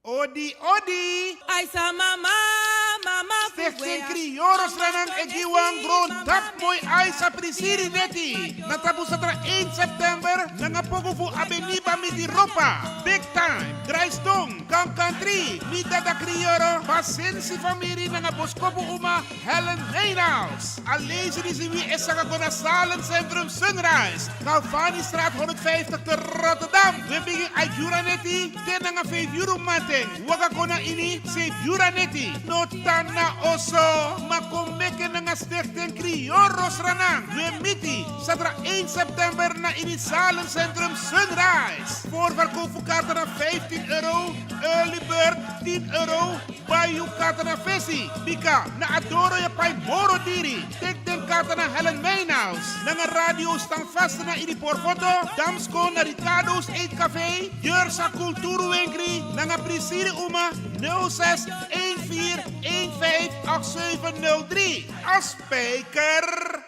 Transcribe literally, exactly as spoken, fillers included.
Odi, odi. Aisa mama, mama. Stichting Krioro Sranan e gi wan gron dap moi aisa prisiri neti. Na tapu satra één september nanga poku fu Abeniba Miti Ropa, Big Time, Graiston, Kankantri, mi dada Krioro, Basensi famiri nanga boskopu uma Helen Meinaus. A leisi disi wi e saka go na Salem Centrum Sunrise, Galvanistraat honderdvijftig te Rotterdam. Wi e bigin a yuru neti te nanga vijf yuru mamanten waka go na ini zeven yuru neti. No tan na oso, ma kon meki nanga Stichting Krioro Sranan. Wi e miti satra één september na ini Salem Centrum Sunrise. Voorverkoop fu kaarten na vijftien euro, early bird tien euro. Bai yu kaarten na fesi, bika na a doro yu e pai moro diri. Teki den kaarten na Helen Meinaus nanga Radio Stanfast na ini porfoto, Damsko na Ricardo's Eetcafé, Jursa Kulturuwenkri nanga prisiri uma nul zes één vier één vijf acht zeven nul drie. A spijker.